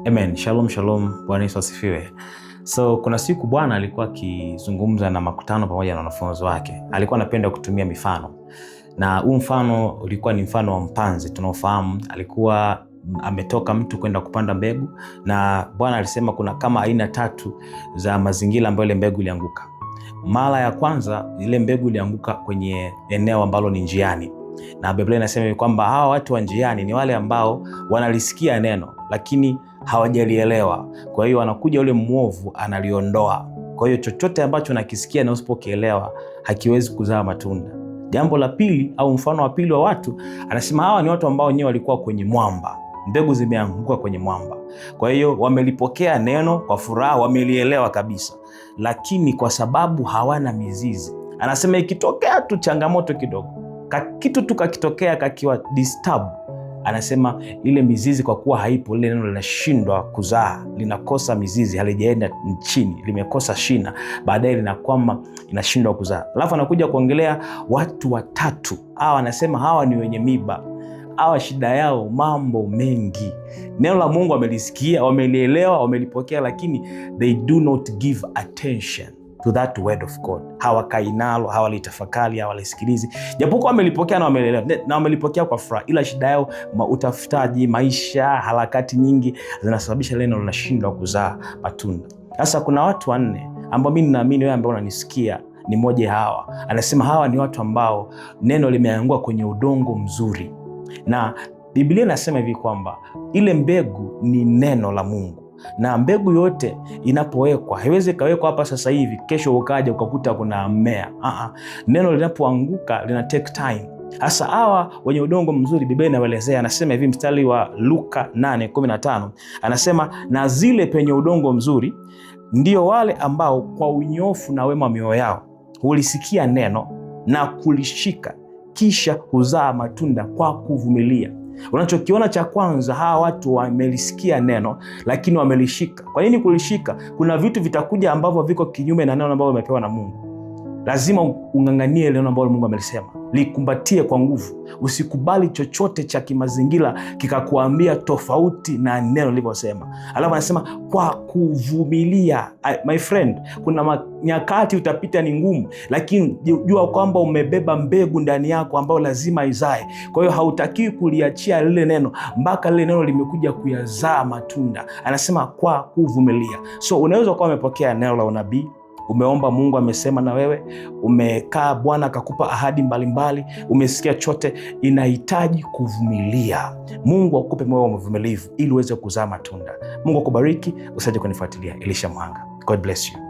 Amen. Shalom, shalom. Bwana Yesu asifiwe. So kuna siku Bwana alikuwa akizungumza na makutano pamoja na wanafunzi wake. Alikuwa anapenda kutumia mifano, na huu mfano ulikuwa ni mfano wa mpanzi tunaofahamu. Alikuwa ametoka mtu kwenda kupanda mbegu, na Bwana alisema kuna kama aina tatu za mazingira ambayo ile mbegu ilianguka. Mara ya kwanza ile mbegu ilianguka kwenye eneo ambalo ni njiani, na Biblia inasema kwamba hawa watu wa njiani ni wale ambao wanalisikia neno lakini hawajalielewa. Kwa hiyo anakuja yule mwovu analiondoa. Kwa hiyo chochote ambacho nakisikia na usipokielewa hakiwezi kuzaa matunda. Jambo la pili au mfano wa pili wa watu, anasema hawa ni watu ambao wenyewe walikuwa kwenye mwamba, mbegu zimeanguka kwenye mwamba. Kwa hiyo wamelipokea neno kwa furaha, wamelielewa kabisa, lakini kwa sababu hawana mizizi, anasema ikitokea tu changamoto kidogo, kitu tu kakitokea kakiwa disturb, anasema ile mizizi kwa kuwa haipo, lile neno linashindwa kuzaa, linakosa mizizi, halijaenda chini, limekosa shina, baadaye linakwama, inashindwa kuzaa. Alafu anakuja kuongelea watu watatu hawa, anasema hawa ni wenye miba hawa shida yao mambo mengi. Neno la Mungu wamelisikia, wamelielewa, wamelipokea, lakini they do not give attention to that word of God. Hawakai nalo, hawalitafakari, hawalisikilizi, japokuwa wamelipokea na wamelielewa na wamelipokea kwa furaha, ila shida yao utafutaji, maisha, harakati nyingi zinasababisha neno linashindwa kuzaa matunda. Sasa kuna watu wanne ambao mimi ninaamini wewe ambao unanisikia ni mmoja hawa. Anasema hawa ni watu ambao neno limeangua kwenye udongo mzuri, na Biblia inasema hivi kwamba ile mbegu ni neno la Mungu na mbegu yote inapowekwa haiwezi ikawekwa hapa sasa hivi, kesho ukaja ukakuta kuna mmea. Aha. Neno linapoanguka lina take time. Sasa hawa wenye udongo mzuri, Biblia inaelezea, anasema hivi, mstari wa Luka 8:15 anasema, na zile penye udongo mzuri ndio wale ambao kwa unyofu na wema mioyo yao hulisikia neno na kulishika, kisha huzaa matunda kwa kuvumilia. Unachokiona cha kwanza, hawa watu wamelisikia neno lakini wamelishika. Kwa nini kulishika? Kuna vitu vitakuja ambavyo viko kinyume na neno ambalo umepewa na Mungu. Lazima ung'ang'anie neno ambalo Mungu amelisema, likumbatie kwa nguvu. Usikubali chochote cha kimazingira kikakuambia tofauti na neno lilivyosema. Alafu anasema kwa kuvumilia. My friend, kuna nyakati utapita ni ngumu, lakini jua kwamba umebeba mbegu ndani yako ambayo lazima izae. Kwa hiyo hautakiwi kuliachia lile neno mpaka lile neno limekuja kuyazaa matunda. Anasema kwa kuvumilia. So unaweza kuwa umepokea neno la unabii, umeomba Mungu amesema na wewe, umekaa Bwana akakupa ahadi mbalimbali, umesikia chote. Inahitaji kuvumilia. Mungu akupe moyo wa uvumilivu ili uweze kuzaa matunda. Mungu akubariki. Usiache kunifuatilia. Elisha Mhanga. God bless you.